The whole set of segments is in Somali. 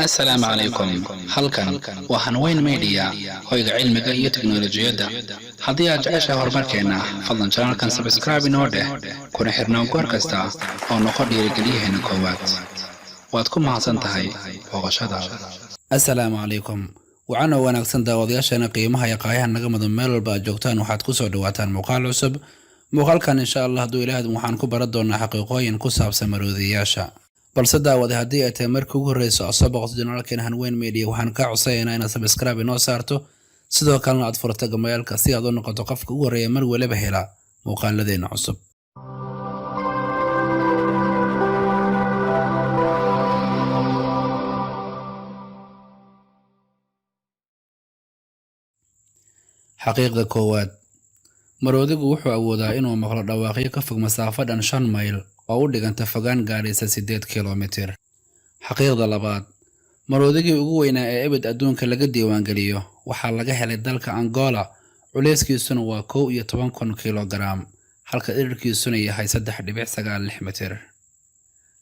Assalaamu calaykum. Halkan waa Hanweyn Media, hoyga cilmiga iyo tiknolojiyadda. Haddii aad jeceshahay horumarkeenna, fadlan channelkan subscribe inoo dheh, kuna xirnaan goor kasta oo noqo dhiirigeliyaheena koowaad. Waad ku mahadsan tahay booqashadaada. Assalaamu calaykum. Wacan oo wanaagsan, daawadayaasheena qiimaha iyo qaayaha naga mudan, meel walba aad joogtaan, waxaad kusoo dhawaataan muuqaal cusub. Muuqaalkan, insha Allah, hadduu Ilaahad, waxaan ku baran doonaa xaqiiqooyin ku saabsan maroodiyaasha. Balse daawade, haddii ay tahay markii ugu horreyso aad soo boqoto channelkeena Hanweyn Media, waxaan kaa codsanaynaa inaad subscribe inoo saarto, sidoo kalena aad furto gambaleelka si aad u noqoto qofka ugu horreeya mar waliba hela muuqaaladeena cusub. Xaqiiqda koowaad: maroodigu wuxuu awoodaa inuu maqlo dhawaaqyo ka fog masaafo dhan 5 mayl oo u dhiganta fogaan gaadhaysa 8 kilomitir. Xaqiiqda labaad: maroodigii ugu weynaa ee ebed adduunka laga diiwaangeliyo waxaa laga helay dalka Angola, culeyskiisuna waa 11,000 kilogaram, halka dhererkiisuna yahay 3.96 mitir.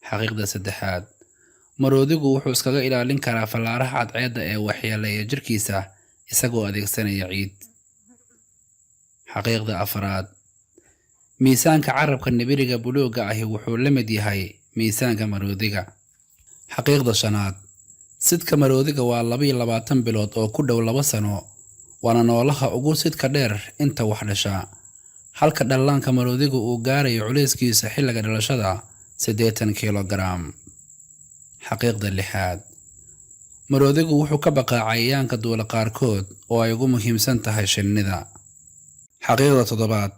Xaqiiqda saddexaad: maroodigu wuxuu iskaga ilaalin karaa fallaaraha cadceedda ee waxyeeleeya jirkiisa isagoo adeegsanaya ciid. Xaqiiqda afraad: miisaanka carabka nibiriga buluugga ahi wuxuu la mid yahay miisaanka maroodiga. Xaqiiqda shanaad: sidka maroodiga waa 22 bilood oo ku dhow 2 sano, waana noolaha ugu sidka dheer inta wax dhasha, halka dhallaanka maroodiga uu gaarayo culeyskiisa xilliga dhalashada 80 kilogaram. Xaqiiqda lixaad: maroodigu wuxuu ka baqaa cayayaanka duula qaarkood oo ay ugu muhiimsan tahay shinnida. Xaqiiqda toddobaad: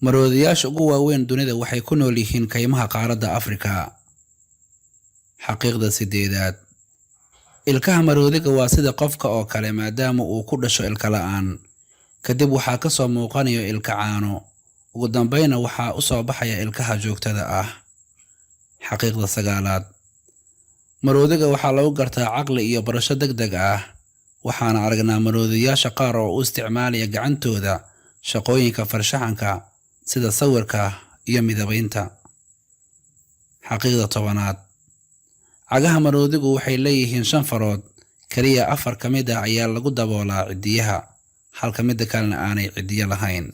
maroodiyaasha ugu waaweyn dunida waxay ku nool yihiin kaymaha qaaradda Afrika. Xaqiiqda sideedaad: ilkaha maroodiga waa sida qofka oo kale, maadaama uu ku dhasho ilka la'aan. Kadib waxaa ka soo muuqanaya ilka caano, ugu dambayna waxaa u soo baxaya ilkaha joogtada ah. Xaqiiqda sagaalaad: maroodiga waxaa lagu gartaa caqli iyo barasho deg deg ah, waxaana aragnaa maroodiyaasha qaar oo u isticmaalaya gacantooda shaqooyinka farshaxanka sida sawirka iyo midabaynta. Xaqiiqda 10aad: cagaha maroodigu waxay leeyihiin shan farood, keliya afar ka mid ah ayaa lagu daboolaa ciddiyaha, halka midda kalena aanay ciddiyo lahayn.